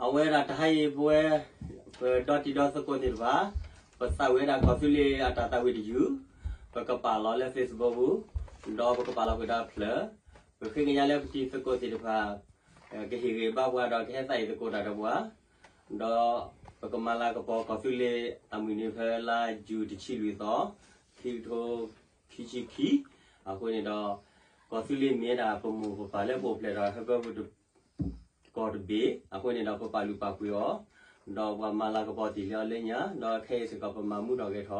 အဝဲဒၣ်တဟါအံၤပဝဲ ပဒီတံၤဒီသကိးသ့ၣ်တဖၣ် ပသးဝံၣ်ဝဲဒၣ်ကီၢ်သူလ့ၤအတၢ်သးဝံၣ်တယုၢ်, ပကပာ်လီၤလၢ Facebook ပူၤ, ဒီးပကပာ်လီၤကွံာ်တၢ်ဖျၢၣ်, ပဃ့ကညးလၢပတံၤသကိးသ့ၣ်တဖၣ် ကဟ့ၣ်ဂံၢ်ဘါပှၤဒီးကဟဲသးဝံၣ်သကိးတၢ်ဒီးပှၤ, ဒီးပကမၤလၤကပီၤကီၢ်သူလ့ၤအမုၢ်နံၤဖဲလါယူၤတဆံလွံၢ်သီ, ခံကထိခံဆံခံ, အဃိန့ၣ်ဒီး ကီၢ်သူလ့ၤမ့ၢ်ဝဲဒၣ်ပမိၢ်ပပၢ်လၢပအိၣ်ဖျဲၣ်ဒီးဟၢဖၢပူၤ ကီၢ်တဘ့ၣ်, အဃိန့ၣ်ဒီးပပာ်လုၢ်ပာ်ပှ့ၤအီၤ, ဒီးပှၤမၤလၤကပီၤတ့ၢ်လံအီၤလၢညါ, ဒီးခဲအံၤစ့ၢ်ကီးပမၤမူထီၣ်ဂဲၤထီၣ်,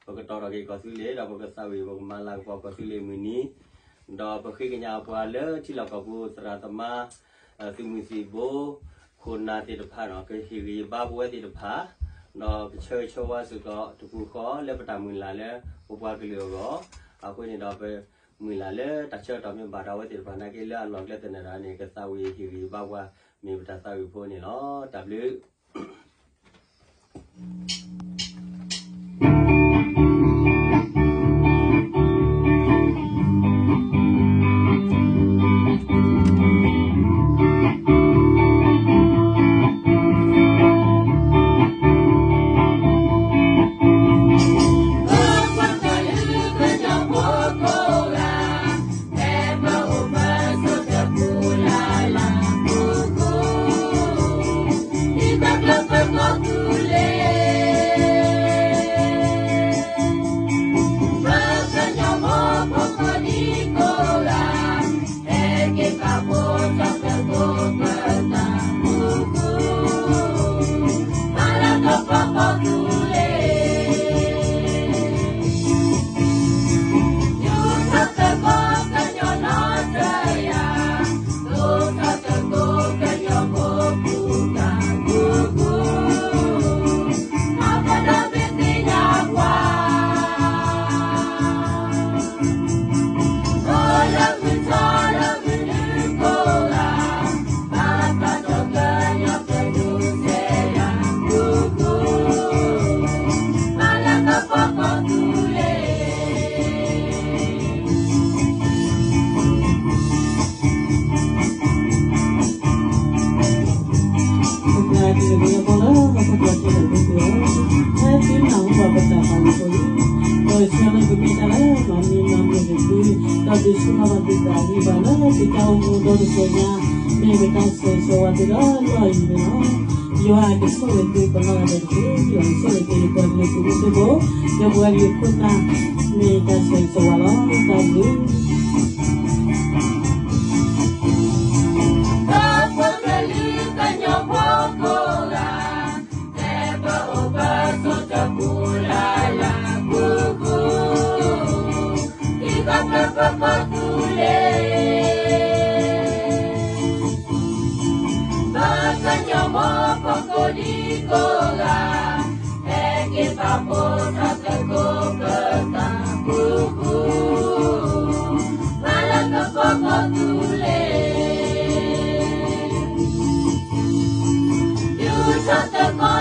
ပကတီၤထီၣ်က့ၤကီၢ်သူလ့ၤ ဒီးပကသးဝံၣ်ပကမၤလၤကပီၤကီၢ်သူလ့ၤမုၢ်နံၤ, ဒီးပဃ့ကညးပှၤလၢထံလီၢ်ကီၢ်ပူၤ သရၣ်သမါ သုးမုၢ်သံၣ်ဘိ ခိၣ်နၢ်သ့ၣ်တဖၣ်ဒီး ကဟ့ၣ်ဂံၢ်ဘါပဝဲသ့ၣ်တဖၣ်, ဒီးကဆၢဂ့ၤဆၢဝါစ့ၢ်ကီးတပူၤဃီလၢပတၢ်မုၢ်လၢ်လၢပပှၤကလုာ်အဂီၢ်, အဃိန့ၣ်ဒီးပမုၢ်လၢ်လၢတၢ်ဆၢကတီၢ်မ့ၢ်ဘၣ်တၢ်ဝဲသ့ၣ်တဖၣ်နာ်က့လၢအလီၢ်ကျဲသနၢၣ်တၢ်န့ၣ် ကသးဝံၣ်ဟ့ၣ်ဂံၢ်ဘါပှၤ မ့ၢ်ပတၢ်သးဝံၣ်ဖိန့ၣ်လီၤ. တၢ်ဘျုးယွၤကဆိၣ်ဂ့ၤသုပှၤကလုာ်သုမုၢ်သုဖိ, ဒီးပှၤကလုာ်ခိၣ်နၢ် မ့ၢ်တၢ်ဆိၣ်ဂ့ၤသုပှၤကလုာ်သုမုၢ်သုဖိ, ယွၤကဆိၣ်ဂ့ၤသုပှၤကလုာ်သုမုၢ်သုဖိ, ယွၤကဆိၣ်ဂ့ၤသုပှၤကလုာ်သုမုၢ်သုဖိ,